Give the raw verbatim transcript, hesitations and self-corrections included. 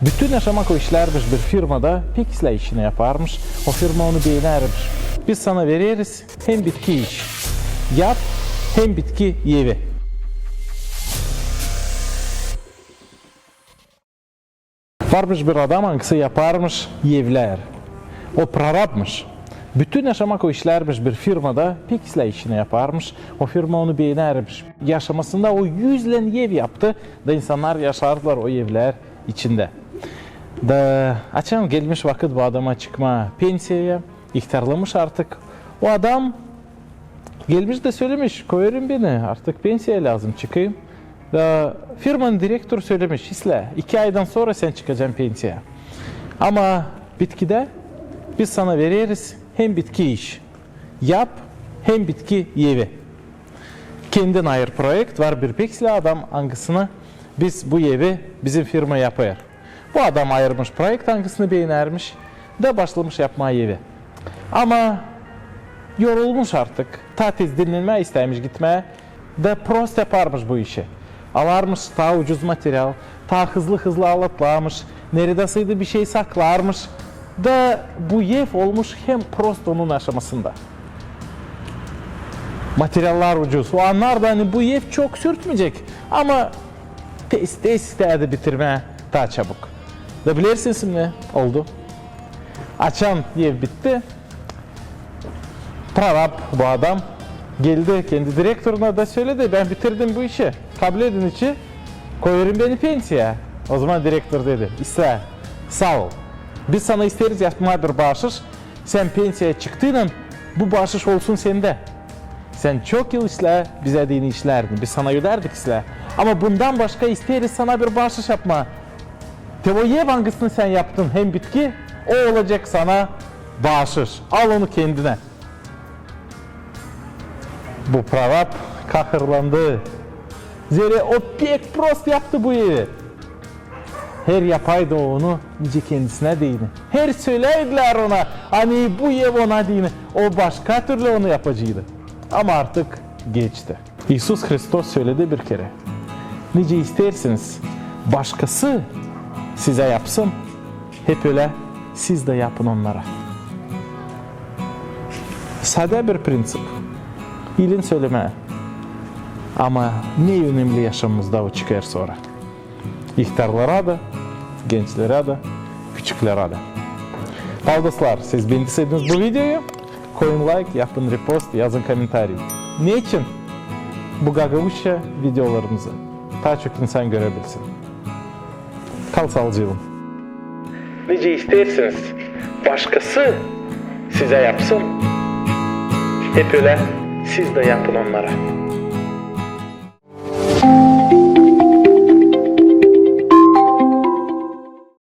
Bütün yaşamak o işlärmiş bir firmada, pek islää işini yaparmış, o firma onu beenärmiş. Biz sana vereriz hem bitki iş. Yap hem bitki evi. Varmış bir adam, angısı yaparmış evlär. O prorabmış. Bütün yaşamak o işlärmiş bir firmada, pek islää işini yaparmış, o firma onu beenärmiş. Yaşamasında o üzlän ev yaptı, da insannar yaşardılar o evlär içindä. Da açan gelmiş vakıt bu adama çıkmaa pensiyaya, ihtärlamış artık. O adam gelmiş da sölemiş: "Koyarın beni, artık pensiya lääzım, çıkayım." Da firmanın direktoru sölemiş: "İslää, iki aydan sora sän çıkacan pensiyaya. Ama bitkidä biz sana vereriz hem bitki iş. Yap hem bitki evi. Kendin ayır proekt, var bir pek islää adam, angısına biz bu evi bizim firma yapêr." Bu adam ayırmış proekt, angısını beenärmiş, da başlamış yapmaa evi. Ama yorulmuş artık, taa tez dinnenmää istämiş gitmää, da prost yaparmış bu işi. Alarmış taa ucuz material, taa hızlı-hızlı alatlarmış, neredäseydi bir şey saklarmış. Da bu ev olmuş hem prost onun yaşamasında. Materiallar ucuz. O annar da, ani bu ev çok sürtmeyecek, ama tez-tez istärdi bitirmää taa çabuk. Da bilersiniz mi oldu? Açan ev bitti, prorab, bu adam geldi kendi direktoruna da söledi: "Bän bitirdim bu işi. Kabul edin işi, koyarın beni pensiyaya." O zaman direktor dedi: "İslää, saa ol. Biz sana isteeriz yapmaa bir baaşış. Sän pensiyaya çıktıynan, bu baaşış olsun sendä. Sän çok yıl islää bizä deyni işlärdin, biz sana ödärdik islää. Ama bundan başka isteeriz sana bir baaşış yapmaa. Te o ev, angısını sän yaptın hem bitki, o olacek sana baaşış. Al onu kendinä." Bu prorab kahırlandı. Zerä o pek prost yaptı bu evi. Her yapaydı onu nicä kendisinä deyni. Her söläydilär ona, ani bu ev ona deyni, o başka türlü onu yapaceydı. Ama artık geçti. İisus Hristos söledi bir kerä: "Nicä isteersiniz başkası sizä yapsın, hep ölä siz dä yapın onnara." Sadä bir prinţip, ilin sölemää, ama ne önemli yaşamamızda, o çıkêr sora. İhtärlara da, gençlerä dä, küçüklerä dä. Pal dostlar, siz beendiseydiniz bu videoyu, koyun layk, yapın repost, yazın komentariy. Neçin? Bu gagauzça videolarımızı taa çok insan görebilsin. Kal saalıcaklan. Nicä isteersiniz başkası sizä yapsın, hep ölä siz dä yapın onnara.